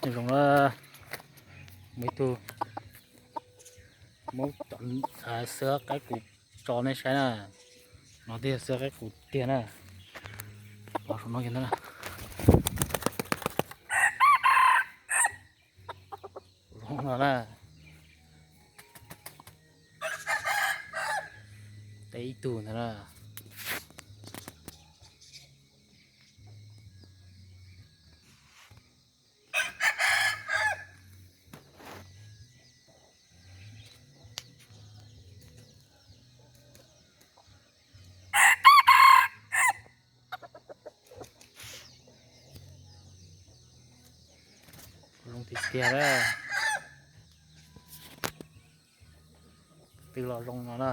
Zoo na, muaj ib tug, muab xwb qaib qus tso nej saib na. No twb yog xwb qaib qus tiag na. Los saum no kiag ntag na. Zoo no na. Teb ib tug ntag na. Zoo tiag tiag a. Twb los zoo no na.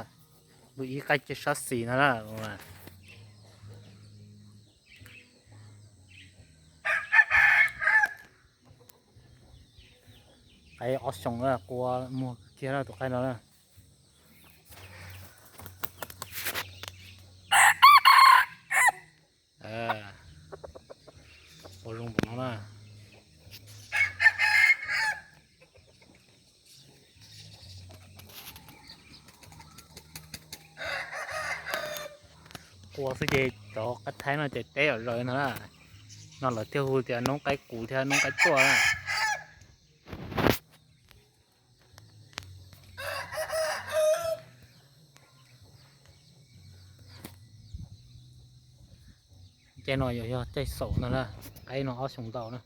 Lub ib qaib ceg sab xis no na. Qaib ob xyoos na, qua muag kiag na tus qaib no na. Ua zoo npaum no na. Qua xwb ces cov qaib thaib no ces teb zom zaws ntag na. No lawv thiaj hu tias noob qaib qus thiab noob qaib tuaj na. Caij no yog, yog caij xaum ntag na. Qaib no ob xyoos ntau na.